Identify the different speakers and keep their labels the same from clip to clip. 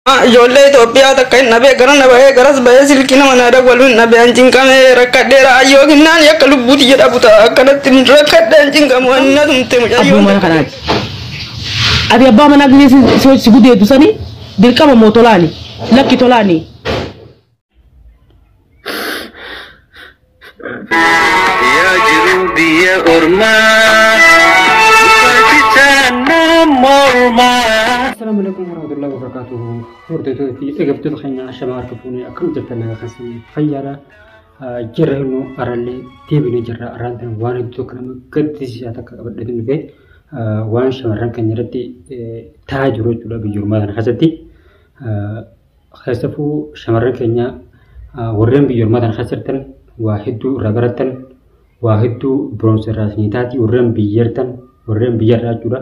Speaker 1: Ijoollee Itoophiyaa takka hin dhabee gara na bahee garas bahee silkii nama na dawwalu hin dhabee an cinqamee rakkadheera ayyoo kinnaan yakka lubbuuti jedha buta akkanatti rakkadhee an cinqamu an na tumte
Speaker 2: Abbaa
Speaker 1: mucayyoon
Speaker 2: mana
Speaker 1: takka.
Speaker 2: kanaati. Ati abbaa manaa gisee si gudeedu sani dirqama moo tolaani? Lakki tolaani.
Speaker 3: Yaa jiru biyya ormaa, barbaachisaa mormaa.
Speaker 4: Assalamu alaikum warahmatullahi wabarakatuh. Hordoftoota fi dhaggeeffattoota keenya ashamaa harka fuunee akkam jirtan nagaa kan isin fayyaadha. Jirra immoo arallee deebinee jirra. Arraan tana waan hedduu tokko nama gaddisiisaa takka qabadhee dhufe waan shamarran keenya irratti ta'aa jiru jechuudha biyya ormaa kana keessatti. Keessafuu shamarran keenya warreen biyya ormaa kana keessa jirtan waa hedduu irraa barattan, waa hedduu barumsa irraa isinii taati, warreen biyya jirtan, warreen biyya irraa jechuudha.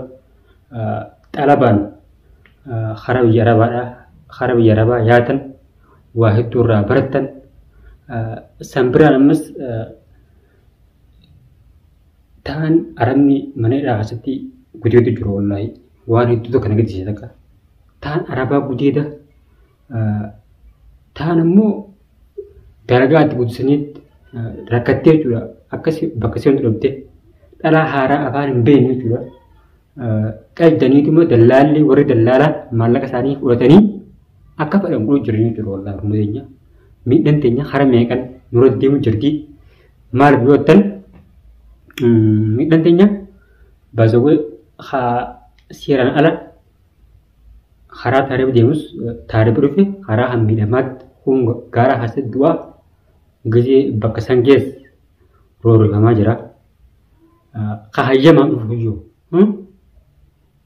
Speaker 4: Xalabaan karaa biyya arabaadhaa karaa biyya arabaa yaatan waa hedduu irraa barattan. San biraan ammas ta'an arabni mana hidhaa keessatti gudeedu jiru, wallaahi waan hedduu tokko na gaddisiisa takka. Ta'an arabaa gudeeda, ta'an ammoo dalagaa itti guddisanii rakkattee jechuudha. Akkas bakka seentu dhabde dhalaa haaraa afaan hin beekne jechuudha. Qal'idaniituma dallaalli warri dallaalaa maallaqa isaanii fudhatanii akka fedhan godhuu jiran jechuudha, wallaahi Oromoo teenya. Miidhaan teenya hara meeqan nurra deemu jirti. Maaliif yoo jettan, miidhaan teenya baasawwee haa seeraan ala karaa taarifa deemus taarifa dhufe karaa hammiidhamaatti kun gaara keessatti du'aa gisee bakka san keessa roorrifamaa jira. Ka hayyamaan dhufu iyyuu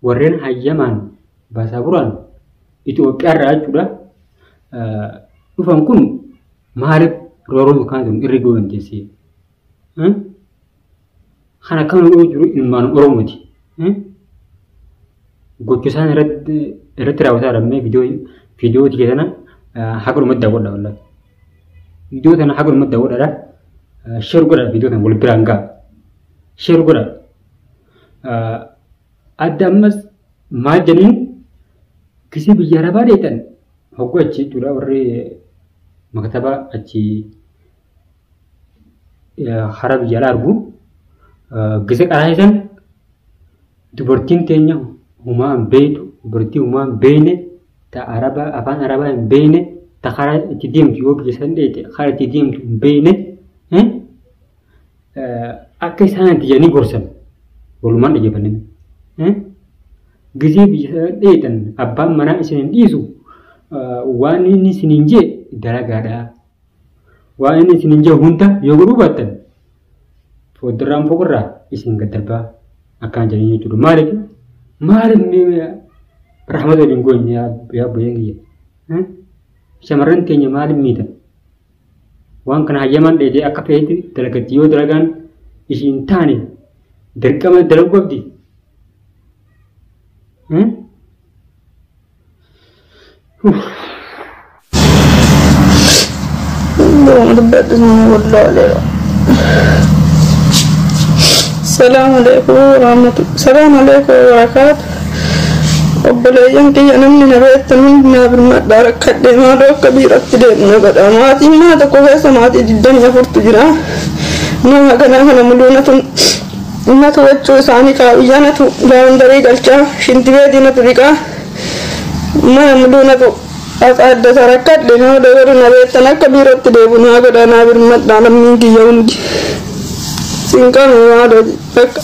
Speaker 4: warreen hayyamaan baasaburaan Itoophiyaarraa jechuudha dhufan kun maaliif roorroon kan tun irri ga'uu dandeessi? Kan akkana godhuu jiru ilmaan Oromooti. Gocha isaan irratti raawwataa jiran viidiyoo tiyya tana haga dhumatti daawwadha wallaahi. Viidiyoo tana haga dhumatti daawwadhaadha. Share godha, viidiyoo tana wal biraan ga'a. Share godha. Adda ammas maal jedhaniin gisee biyya arabaa deetan hogguu achi jechuudha, warri maktaba achi hara biyya alaa argu gisee qaraa'isan dubartiin teenya humaa hin beektu, dubartii humaa hin beekne, ta araba afaan arabaa hin beekne, ta karaa itti deemtu yoo biyya san dheete karaa itti deemtu hin beekne, akka isaan itti jedhanii gorsan walumaan dhaggeeffanne. Gisee biyya sana dheetan abbaan manaa isin hin dhiisu, waan inni isiniin jee dalagaadha. Waan inni isiniin jee hunda yoo godhuu baattan fooddarraan foqorraa isin gad darbaa akkaan jedhanii jechuudha. Maaliif maaliif rahmata waliin goonye yaa obboleen kiyya? Shamarran teenya maaliif miitan? Waan kana hayyamaan dheetee akka feetti dalagatti, yoo dalagaan ishiin taane dirqama dalaguu qabdi.
Speaker 1: Salaamu alaikum warahmatullahi, salaamu alaikum wabarakaatu. Obboleeyyan kiyya, namni na beektan hundi naa birmadhaa, rakkadhee maaloo akka biirootti deemna godha. Maatiin mana tokko keessa maatii 24tu jira. Nama kanaa kana muluu natu natu wachuu isaanii kaawiyyaa natu laundry galchaa, shintibeetii natu dhiqaa, mana muluu natu atsaaddata. Rakkadhe, maaloo warri na beektan akka biirootti deebu naa godha, naa birmadhaa lammiin kiyya hundi. Sinqame maaloo bakka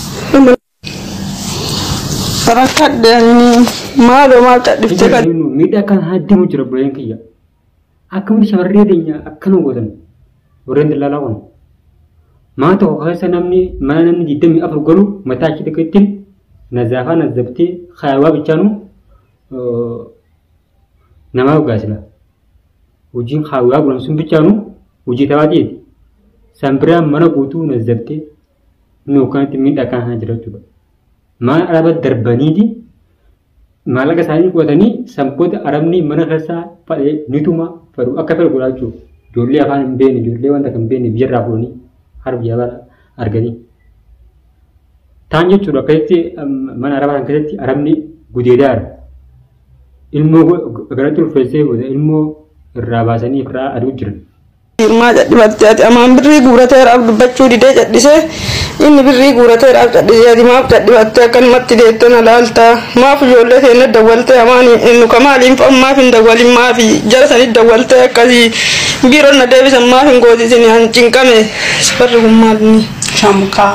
Speaker 1: rakkadhe maaloo maal cadhiftee kan
Speaker 4: Miidhaa kan deemu jira obboleen kiyya. Akkamitti shamarree teenya akkana gootan warreen dallaalaa kun? Mana tokko keessa namni mana namni 24 galu mataa ishee tokkotti nazaafaa nazabtee kaayawaa bichaanu namaa gaasila. Hojiin kaayawaa godhan sun bichaanu hojii taphaatiiti. San biraan mana guutuu nazabtee inni akkanatti miidhaa kan jira jechuudha. Mana araba darbaniiti maallaqa isaanii fudhatanii sanboota arabni mana keessaa fadhee nituma fedhu akka fedhu godhaa jechuudha. Ijoollee afaan hin beekne, ijoollee wanta kan hin beekne biyyarraa fuudhanii har biyya alaa arganii. Taan jechuudha akkasitti mana arabaa kan keessatti arabni gudeedaa jira. Ilmoo garatti ulfeessee booda ilmoo irraa baasanii irraa aduu jiran.
Speaker 1: Maa cadhifatte ati amaan birrii guurateeraaf dubbachuu didee cadhisee inni birrii guurateeraaf cadhisee ati maaf cadhifatte akkanumatti deette na laalta maaf ijoollee teenne dawwaltee amaan nu kamaaliin maaf hin dawwalin maafi jara sanit dawwaltee akkasii biiroon na deebisan maaf hin goosisin an cinqame safarri kun maalni.
Speaker 5: Shamkaa.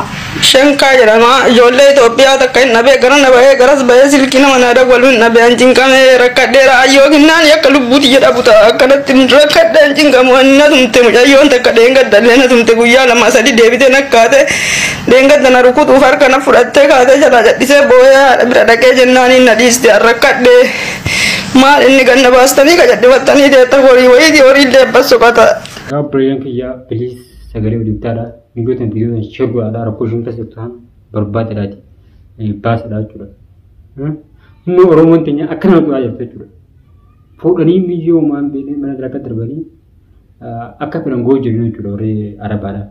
Speaker 1: Shankaa jedhama ijoollee Itoophiyaa takka hin dhabee gara na bahee garas bahee silkii nama na dawwalu hin dhabee an cinqame rakkadheera ayyoo kinnaan yakka lubbuuti jedhamu ta'a akkanatti rakkadhee an cinqamu an na tumte mucayyoon takka dheengadda na tumte guyyaa lama sadi deebitee nakkaate dheengadda na rukutuuf harka na fudhattee kaatee jalaa cadhisee booyee haadha bira dhaqee jennaan na dhiiste an rakkadhee maal inni ganna baastanii ka cadhifattanii deetta horii wayiitii horii illee abbas soqata.
Speaker 4: Yaa obboleeyyan kiyyaa please sagalee walittaadha. Biyyoota biyyoota share godhaadha rakkoo isheen keessa jirtu kan barbaadadhaati. Baasadha jechuudha. Inni Oromoon teenya akkana godhaa jirtu jechuudha. Fuudhanii miyyoo maan beeknee mana dalagaa darbanii akka fedhan goo jiru jechuudha warri Arabaadha.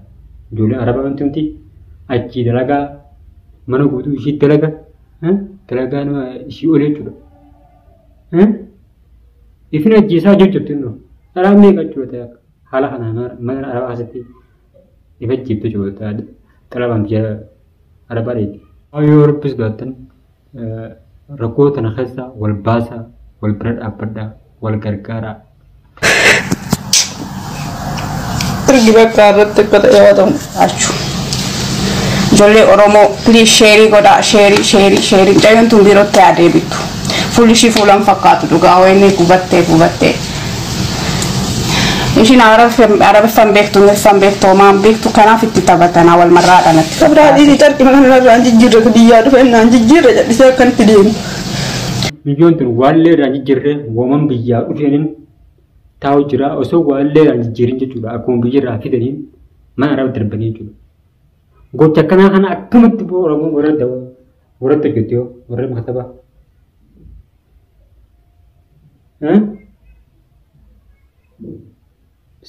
Speaker 4: Ijoolleen Arabaa wanti nuti achii dalagaa mana guutuu ishii dalaga dalagaa nama ishii oole jechuudha. Ifin ajjeesaa jiru jirtu innoo. Dhalaa meeqa jechuudha haala kanaan mana Arabaa keessatti ifa jibbe jechuudha xalabaan biyya Arabaa dheedhi. Yoo rabbis gaattan rakkoo tana keessa wal baasaa, wal bira dhaabbadhaa, wal gargaaraa.
Speaker 1: Ergi bakka irratti akka ta'e haa ta'u.
Speaker 5: Achuu. Ijoollee Oromoo please share godhaa share share share mucayyoon tun biirootti haa deebitu. Fuulli ishii fuulaan fakkaatu dhugaa wayinii gubattee gubattee. Ishiin Arabiffaan beektu, Ingiliffaan beektu, homaan beektu kanaaf itti taphatanaa wal marraadha natti
Speaker 1: Sabraa
Speaker 5: fakkaata.
Speaker 1: Dhiisii carqi mana kanarraa jijjiirre biyyaa dhufe naan jijjiirre jedhisee akkanatti deemu.
Speaker 4: Biyyoon tun waallee irraan jijjiirree uumaman biyyaa dhufeenin taa'u jira osoo waallee irraan jijjiirin jechuudha akkuma biyya irraa fidaniin mana araba darbanii jechuudha. Gocha akkanaa kana akkamatti boo Oromoon warra warratti hojjetu yoo warra maktabaa.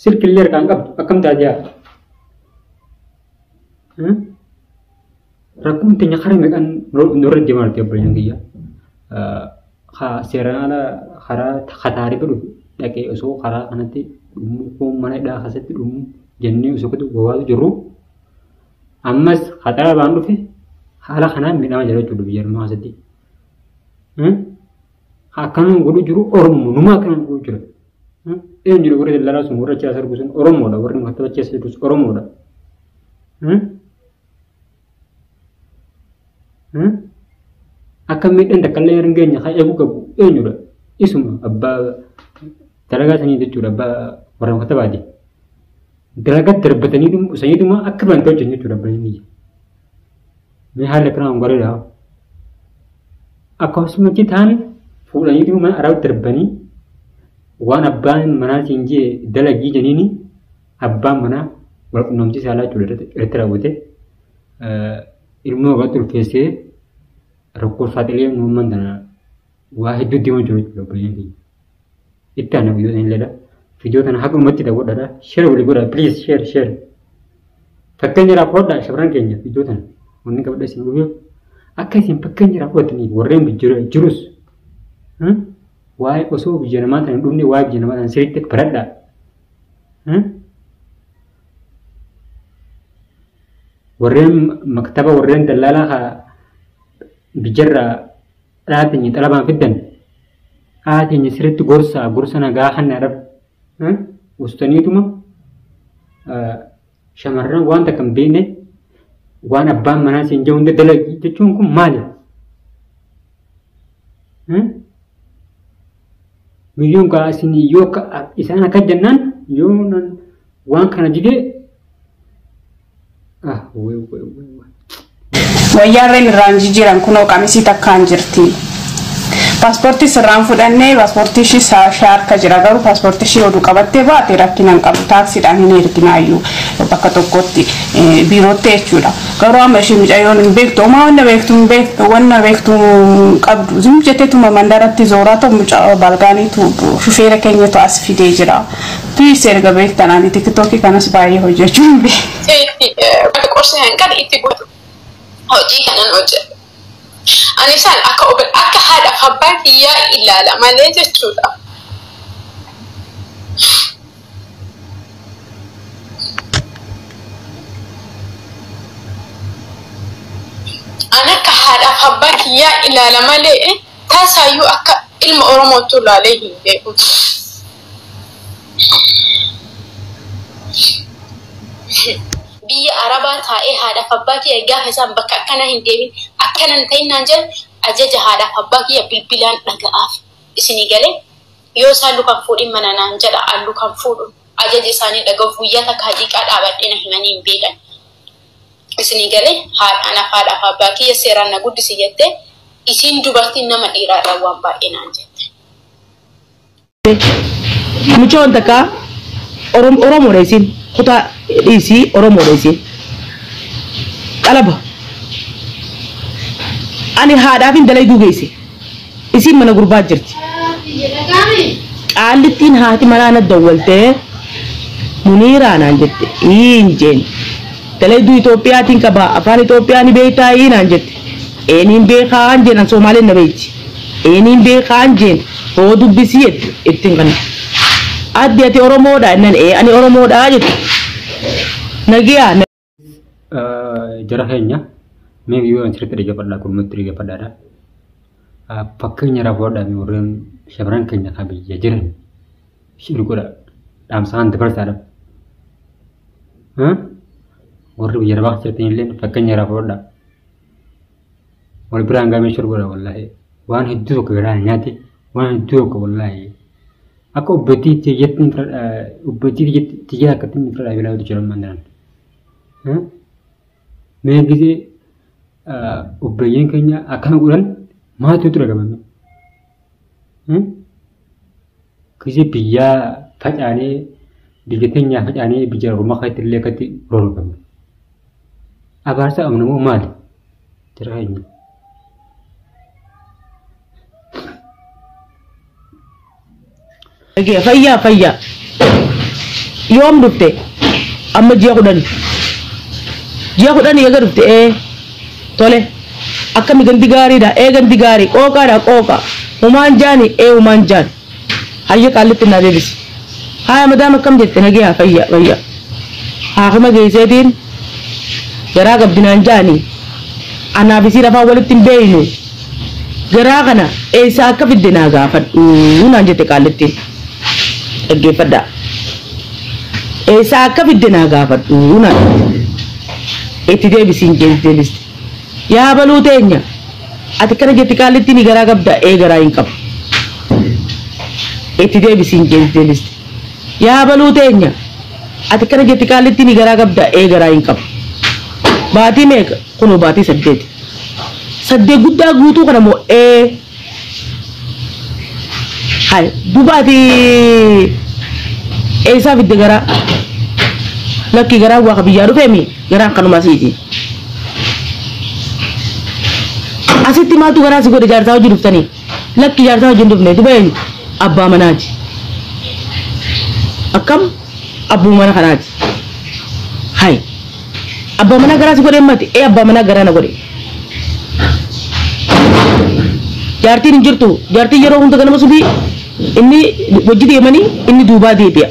Speaker 4: Silkillee harkaan qabdu akkam taatee Rakkoon teenya karaa meeqaan nurra deemaa jirti obboleeyyan kiyya. Seeraan ala karaa kataarii godhu dhaqee osoo karaa kanatti dhumuu mana hidhaa keessatti dhumuu jennee osoo gadi gowaatu jirru ammas katara baan dhufe haala kanaan miidhamaa jira jechuudha biyya ormaa keessatti. Akkanuma godhu jiru Oromoo numa akkanuma godhu jira. Eenyu jiru warri daldalaa sun warra achi argu sun Oromoodha warri maktaba keessa jirus Oromoodha. Akka miidhaan takka illee hin geenye kan eeguu qabu eenyudha? Isuma abbaa dalagaa sanii jechuudha abbaa warra maktabaati. Dalagaa darbatanii saniituma akka bantaa hojjetan jechuudha abbaan biyya. Mee haala akkanaa hin godhedha. Akkasumatti ta'an fuudhaniituma mana araba darbanii waan abbaan manaa siin jee dalagii jeniini abbaan manaa wal qunnamtii saalaa jechuudha irratti raawwate ilmoo irratti ulfeessee rakkoo saaxilee uummanni tana waa hedduu deemaa jiru jechuudha obboleeyyan keenya. Itti aanaa viidiyoo sana illeedha. Viidiyoo tana haga dhumatti daawwadhaadha. Share walii godhaa please share share. Fakkeenya irraa fudhadhaa shamarran keenya viidiyoo tana wanni qabadha isin dhufuuf akka isin fakkeenya irraa fudhataniif warreen jirus waa'ee osoo biyya namaa tana hin dhufne waa'ee biyya namaa tana sirriitti baradhaa. Warreen maktaba warreen dallaalaa haa biyyarraa dhalaa teenya xalabaan fiddan dhalaa teenya sirriitti gorsaa gorsa nagaa kannaadhaaf ustaniituma shamarran waan takka hin beekne waan abbaan manaa siin jedhu hunda dalagi jechuun kun maali? Biyyoon kaa isin yoo isaan akka jennaan yoo waan kana didee ah wee wee wee.
Speaker 5: Wayyaarreen irraan jijjiiran kunoo qamisii takkaan jirti. Paaspoortii sirraan fudhannee paaspoortii ishii harka jira garuu paaspoortii ishii oduu qabattee baate rakkina hin qabu taaksiidhaan hin erginaayyuu bakka tokkotti biirootti jechuudha. Garuu amma ishii mucayyoon hin beektu homaa wanna beektu hin beektu wanna beektu hin qabdu zim jetteetuma mandaratti zooraa ta'u mucaa balgaaniitu shufeera keenyatu as fidee jira. Please erga beektan ani tiktookii kanas baay'ee hojjechuu hin beeku.
Speaker 6: Qorsi hanqan itti godhu hojii kanan hojjedha. Ani isaan akka akka haadhaaf abbaa kiyyaa ilaala malee jechuudha. Ani akka haadhaaf abbaa kiyyaa ilaala malee taasaayyuu akka ilma Oromootti ilaalee hin beeku. Biyya Arabaa taa'ee haadhaaf abbaa kiyya gaafa isaan bakka akkanaa hin deemin akkana hin ta'in naan jedhan ajaja haadhaaf abbaa kiyya bilbilaan dhaga'aaf isinii galee yoo isaan lukan fuudhin mana naan jedha an lukan fuudhu ajaja isaanii dhaga'uuf guyyaa takka haqiiqaa dhaabadhee na himanii hin beekan. Isinii galee haadha haadhaaf abbaa kiyya seeraan na guddisi jettee isiin dubartiin nama dhiiraarraa waan baay'ee naan jette.
Speaker 2: Mucoon takka Oromoodha isiin kutaa dhiisii Oromoodha isiin. Qalaba. Ani haadhaaf hin dalayduu geesse. Isiin mana gurbaa jirti. Qaallittiin haati manaa na dawwaltee Muniiraa naan jette. Iin jeen. Dalayduu Itoophiyaatiin qaba afaan Itoophiyaa ni beektaa naan jette. Eeniin beekaan jeen an Soomaaleen na beekti. Eeniin beekaan jeen hoo dubbisii jette ittiin kana. Addi ati Oromoodha jennaan ee ani Oromoodha jette. Nagiyaa.
Speaker 4: Jara keenya mee yoo asirratti dhaggeeffadhaa gurmutti dhaggeeffadhaadha. Fakkeenya raawwadhaa mee warreen shamarran keenya kan biyya jiran shiri godha dhaamsaan dabarsaadha. Warri biyya arabaa keessatti illee fakkeenya raawwadhaa. Wal biraan gaamee shiri godha wallaahi. Waan hedduu tokko garaa nyaate waan hedduu tokko wallaahi. Akka obboleettii tiyyatti obboleettii tiyya akkatti fira dhaabee jira mandaran. Mee gisee obboleeyyan keenya akkana godhan maaltu tura qabame? Gisee biyyaa facaanee biyya teenyaa facaanee biyya Oromoo keessatti illee akkatti rorrofamne. Abaarsa qabnu immoo maali? Jara keenya.
Speaker 2: Fayyaa fayyaa. Yoom dhufte? Amma ji'a 10. Ji'a 10 eega dhufte ee tole. Akkami gandi gaariidha ee gandi gaarii qooqaadha qooqa. Humaan jaani ee humaan jaani. Hayya qaallitti naa deebisi. Haaya madaam akkam jette nagiyaa fayyaa fayyaa. Haakima geesseetiin garaa qabdi naan jaani. Anaaf isiin afaan walitti hin beeynu. Garaa kana eessaa akka fidde naa gaafadhu naan jette qaallittiin. Dhaggeeffadhaa. Eessaa akka fidde naa gaafadhu naan jette. Itti deebisiin jeetti deebiste. Yaa baluu teenya. Ati kana jetti qaallittiin garaa qabda ee garaa hin qabu. Itti deebisiin jeetti deebiste. Yaa baluu teenya. Ati kana jetti qaallittiin garaa qabda ee garaa hin qabu. Baatii meeqa? Kunoo baatii 8. 8 guddaa guutuu kana moo ee. Hai duuba ati eessaa fidde garaa? Lakki garaa waa biyyaa dhufeemi garaan kanuma siiti. Asitti maaltu garaa si godhe jaarsaa hojii dhuftanii? Lakki jaarsaa hojii hin dhufne duuba eenyu? Abbaa manaati. Akkam? Abbuu mana kanaati. Hai abbaa manaa garaa si godhe mati? Ee abbaa manaa garaa na godhe. Jaartiin hin jirtu. Jaartiin yeroo hunda ganama subii inni hojii deemanii inni duubaa deebi'a.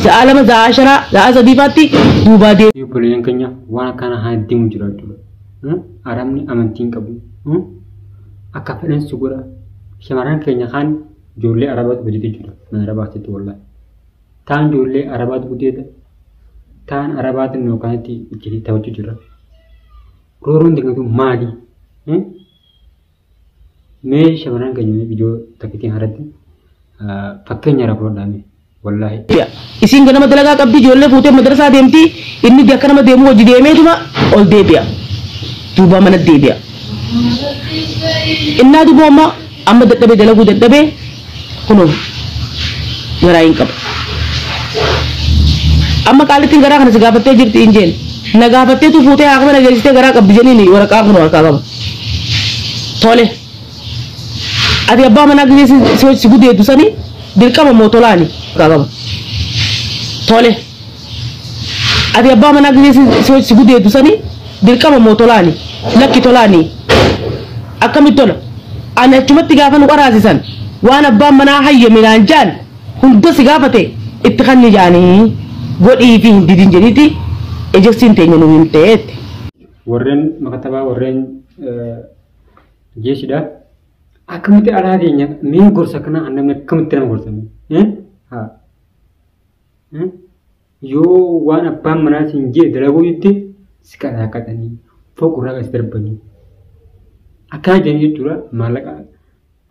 Speaker 2: Sa'a 2 sa'a 10 sa'a 3 faatti duubaa deebi'a.
Speaker 4: Obboleeyyan keenya waan akkana haa deemu jira jechuudha. Arabni amantii hin qabu. Akka fedhan si godha. Shamarran keenya kaan ijoollee Arabaatu hojjetee jira. Mana Arabaatti wallaahi. Taan ijoollee Arabaatu gudeeda. Taan Arabaatiin yookaan itti taphachuu jira. Rooroon dingatu maali? Mee shamarran keenya viidiyoo takkitiin haratti fakkeenya irraa fudhadhaa mee wallaahi.
Speaker 2: Isiin ganama dalagaa qabdi ijoollee fuutee madrasaa deemti inni akka nama deemu hojii deemeetuma ol deebi'a. Duuba mana deebi'a. Innaa duuba amma amma dadhabee dalaguu dadhabee kunoo garaa hin qabu. Amma qaallittiin garaa kana si gaafattee jirti hin jeen. Na gaafatteetu fuutee haakama na geessitee garaa qabdi jeniin waraqaa kunoo harkaa qaba. Tole. Ati abbaa manaa gisee si gudeedu sanii dirqama moo tolaani qaba. Tole. Ati abbaa manaa gisee si gudeedu sanii dirqama moo tolaani lakki tolaani. Akkamitti tola? Ani achumatti gaafa nu qaraasisan waan abbaan manaa hayyame naan jaan hunda si gaafate itti kanni jaanii godhii fi hin didin jedhiiti ejersiin teenya nu himteetti.
Speaker 4: Warreen makatabaa warreen jeeshidha. Akkamitti alaa keenya mee gorsa kana namni akkamitti nama gorsa? Yoo waan abbaan manaa siin jee dalaguu jetti si qaraaqatanii fooqurraa as darbanii akkana jedhanii jechuudha maallaqa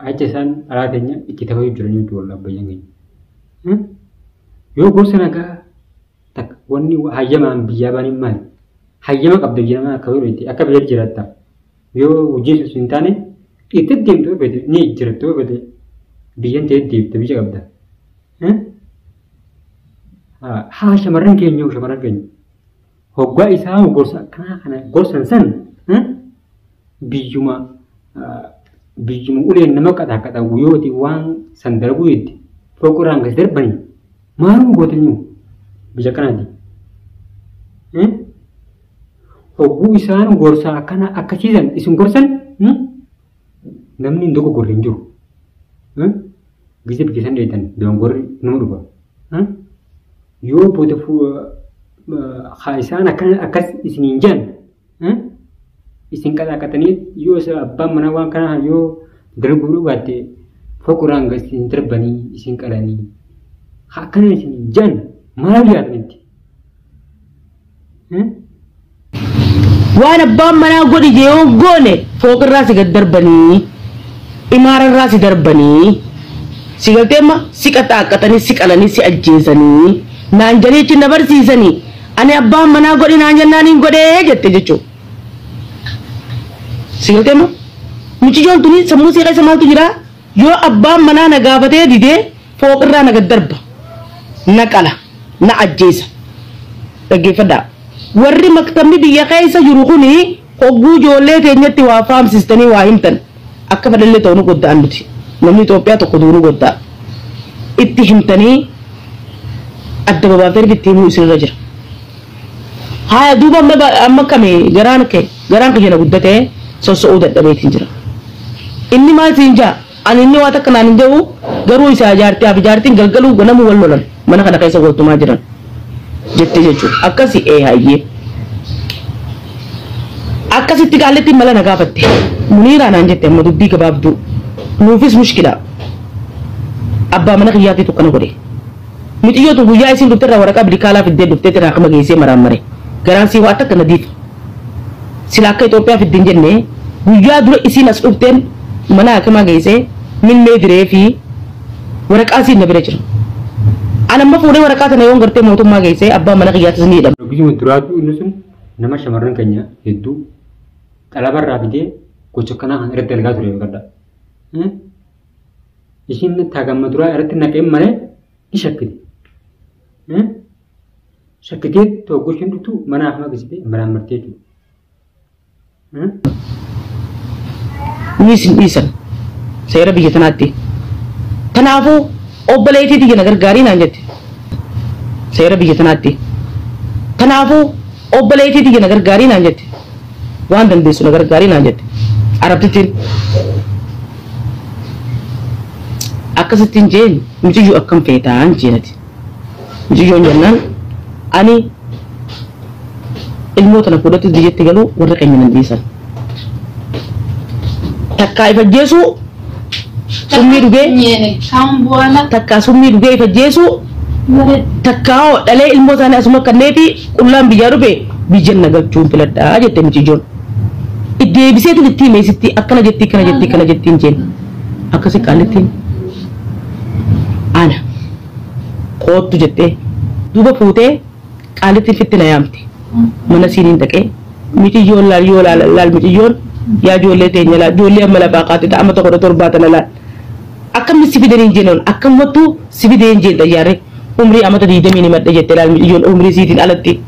Speaker 4: acha isaan alaa keenya itti taphachuu jiran jechuudha abbayyan keenya. Yoo gorsa nagaa takka wanni hayyamaan biyyaa baaniin maali? Hayyama qabda biyya namaa akka yeroo akka biyya jiraatta. Yoo hojii sun hin taane itti deemtu fete ni jiraattu fete biyyan ta'e deemte biyya qabda. Haa shamarran keenya shamarran keenya hoggaa isaa gorsa akkanaa kana gorsan san biyyuma biyyuma uleen nama qaxaa guyyooti waan san dalaguu jetti fooqirraan gadi darbanii maaluma gootanii biyya kanaati. Hogguu isaan gorsa akkana akkasiisan isin gorsan namni hin dogoggorre hin jiru. Gisa biyya san dheetan dogongorri nama dhufa. Yoo booda isaan akkas isiniin jedhan isin qaxaqatanii yoo abbaan manaa waan kanaa yoo dalaguu dhugaatte fooqirraan isin darbanii isin qalanii akkana isiniin jedhan maal yaadanitti?
Speaker 2: Waan abbaan manaa godhi jee yoo goone fooqirraa si gad darbanii imaararraa si darbanii si galteemma si qaxaaqatanii si qalanii si ajjeesanii naan jaliichi na barsiisanii ani abbaan manaa godhi naan jennaan hin godhee jette jechuudha. Si galteemma mucayyoon tuni sammuu see keessa maaltu jira yoo abbaan manaa na gaafatee didee fooqirraa na gad darba na qala na ajjeesa dhaggeeffadhaa. Warri maktabni biyya keessa jiru kuni hogguu ijoollee teenyatti waa faamsistanii waa himtan akka fedhallee ta'u nu godda'an nuti namni Itoophiyaa tokko nu godda'a itti himtanii adda babaaftanii itti himuu isinirra jira. Haaya duuba amma kame garaan kee garaan kiyya na guddatee sosso'uu dadhabeetiin jira. Inni maal siin jaa ani inni waa takka naan hin jedhu garuu isaa jaartii fi jaartiin galgaluu ganamuu wal lolan mana kana keessa waltumaa jiran. Jette jechuudha akkasi ee hayyee akkasitti qaallitti mala na gaafatte Muniiraa naan jette amma dubbii gabaabduu nuufis mushkila abbaa mana kiyyaatiitu akkana godhe muciyyootu guyyaa isiin dhufte irraa waraqaa bidikaalaa fiddee dhuftee xiraa kama geessee maraammare garaan sii waa takka nadiif sila akka Itoophiyaa fiddeen jenne guyyaa dura isiin as dhufteen mana hakimaa geessee milmee diree fi waraqaa siin na bira jira. Ana amma fuudhee waraqaa sana yoon gartee mootummaa geessee abbaa mana kiyyaatis ni hidhama.
Speaker 4: Gisuma duraatu inni sun nama shamarran keenya hedduu qalabarraa fidee gocha kanaa kan irratti dalagaa ture gadda. Ishiin taagamma duraa irratti naqeen malee ni shakkite. Shakkitee toggoo isheen dhuftu mana hafa geessitee maraan martee jechuudha.
Speaker 2: Ni isin dhiisan seera biyya tanaatti. Kanaafuu obboleettii tiyya na gargaarii naan jette. Seera biyya tanaatti. Kanaafuu obboleettii tiyya na gargaarii naan jette. Waan dandeessu na gargaarii naan jette. Arabtittiin akkasittiin jeen muciyyoo akkam feetaan jeenati. Muciyyoon jennaan ani ilmoo tana fuudhatti biyyatti galuu warra keenya nan dhiisan. Takkaa ifajjeesuu summii dhugee takkaa summii dhugee ifajjeesuu takkaa dhalee ilmoo isaanii asuma kanneeti qullaan biyyaa dhufe biyyan na galchuun filadhaa jette muciyyoon. Deebiseetu itti himeesitti akkana jetti akkana jetti akkana jettiin jeen akkasi qaallittiin ana koottu jettee duuba fuutee qaallittiin fitti na yaamte mana siiniin dhaqee muciyyoon laal yoo laal laal muciyyoon yaa ijoollee teenya laal ijoollee amma lafaa kaatee amma tokko torbaa tana laal akkamni si fidaniin jenoon akkamattuu si fideen jeen xayyaaree umrii amata 20 ni madda jettee laal muciyyoon umrii siitiin alatti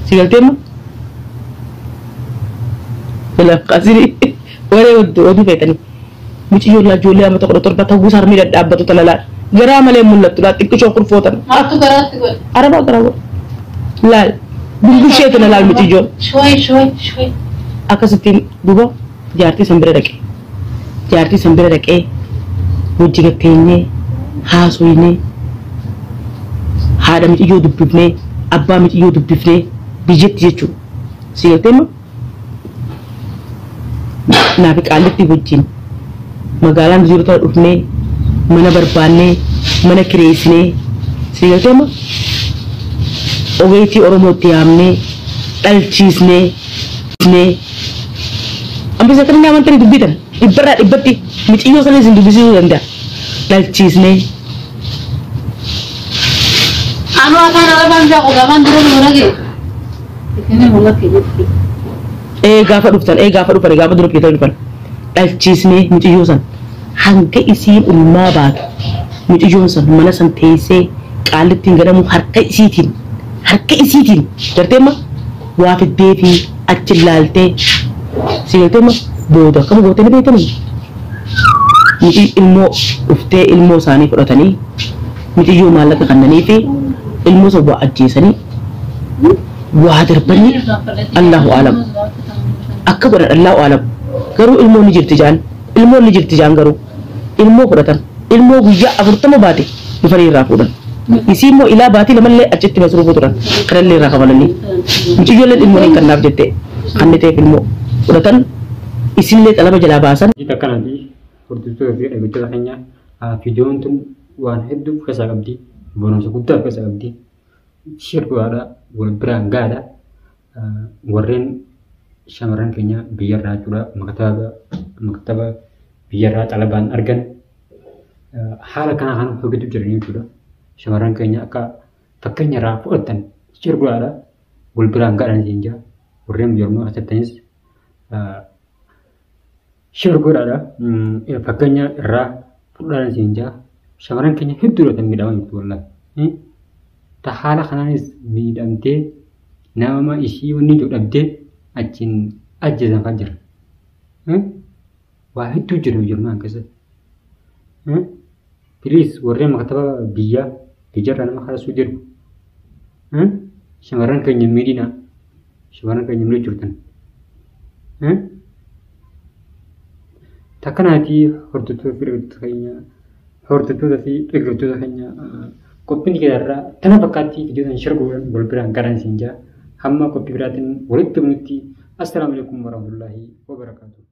Speaker 2: si galteemma. Qasiri waree oduu feetanii muciyyoon laa ijoollee amma tokko torba ta'uu sarmii dhadhaabbatu tana laal garaa malee mul'attu laal xiqqishoo kurfootan.
Speaker 6: Maaltu garaatti godhe?
Speaker 2: Arabaa garaa godhe. Laal gurgushee tana laal muciyyoon.
Speaker 6: Shooyi shooyi shooyi.
Speaker 2: Akkasittiin duuba jaartii san bira dhaqe. Jaartii san bira dhaqee wajji gatteenyee haasoynee haadha miciyyoo dubbifnee abbaa miciyyoo dubbifnee biyyatti jechuudha. Si galtee immoo naafi qaallitti wajjin magaalaan jiru tana dhufnee mana barbaannee mana kireessinee si galtee immoo ogeettii Oromootti yaamnee dhalchiisnee amma isa kan amantanii dubbitan dhibbarraa dhibbatti miciyyoo sanis hin dubbisiisuu danda'a dhalchiisnee.
Speaker 7: Anu afaan Arabaan beeku afaan dura nu dhagee. Isin mul'atu jechuudha.
Speaker 2: Ee gaafa dhuftan ee gaafa dhufan gaafa dura fiitan dhufan dhalchiisnee muciyyoo san hanga isiin ulmaa baatu muciyyoon san mana san teessee qaallittiin gadhamu harka isiitiin garteemma waa fiddee fi achi laaltee si garteemma booda akkam gootee ni beektanii muci ilmoo dhuftee ilmoo isaanii fudhatanii muciyyoo maallaqa kannanii fi ilmoo san waa ajjeesanii waa darbanii Allahu alam akka godhan Allahu alam garuu ilmoon ni jirti jaan ilmoon ni jirti jaan garuu ilmoo fudhatan ilmoo guyyaa 40 baate dhufanii irraa fuudhan isii immoo ilaa baatii lamallee achitti masruufuu turan kanallee irraa kafalanii muciyyoolleen ilmoo hin kannaaf jette kanniteef ilmoo fudhatan isinillee xalaba jalaa baasan.
Speaker 4: Akkanaati hordoftoota fi dhaggeeffattoota keenya viidiyoon tun waan hedduu of keessaa qabdi barumsa guddaa of keessaa qabdi shirbaadha wal biraan gaadha warreen shamarran keenya biyyarraa jechuudha maktaba biyyarraa xalabaan argan haala kanaa kan hojjetu jiran jechuudha. Shamarran keenya akka fakkeenya irraa fudhatan shirbaadha wal biraan gaadhan siin jira warreen biyya ormaa keessattanis shirbaadha fakkeenya irraa fudhatan siin jira shamarran keenya hedduudha kan miidhaman jirtu wallaahi. Ta haala kanaanis miidhamtee nama ishii wanni jiru dhabdee achiin ajjeesan fa'aa jira. Waa hedduu jiru jirmaan keessatti. Piliis warreen maktaba biyyaa biyyarraa nama kaasuu jiru. Shamarran keenya miidhina. Shamarran keenya miidhuu jirtan. Takkanaatii hordoftoota fi dhaggeeffattoota keenya hordoftoota fi dhaggeeffattoota keenya qophiin keenya tana fakkaatti viidiyoo sana shirguudhaan wal biraan garan siin jira. Hamma qophii biraatiin walitti dhufnutti assalaamu alaikum warahmatullaahi wabarakaatuh.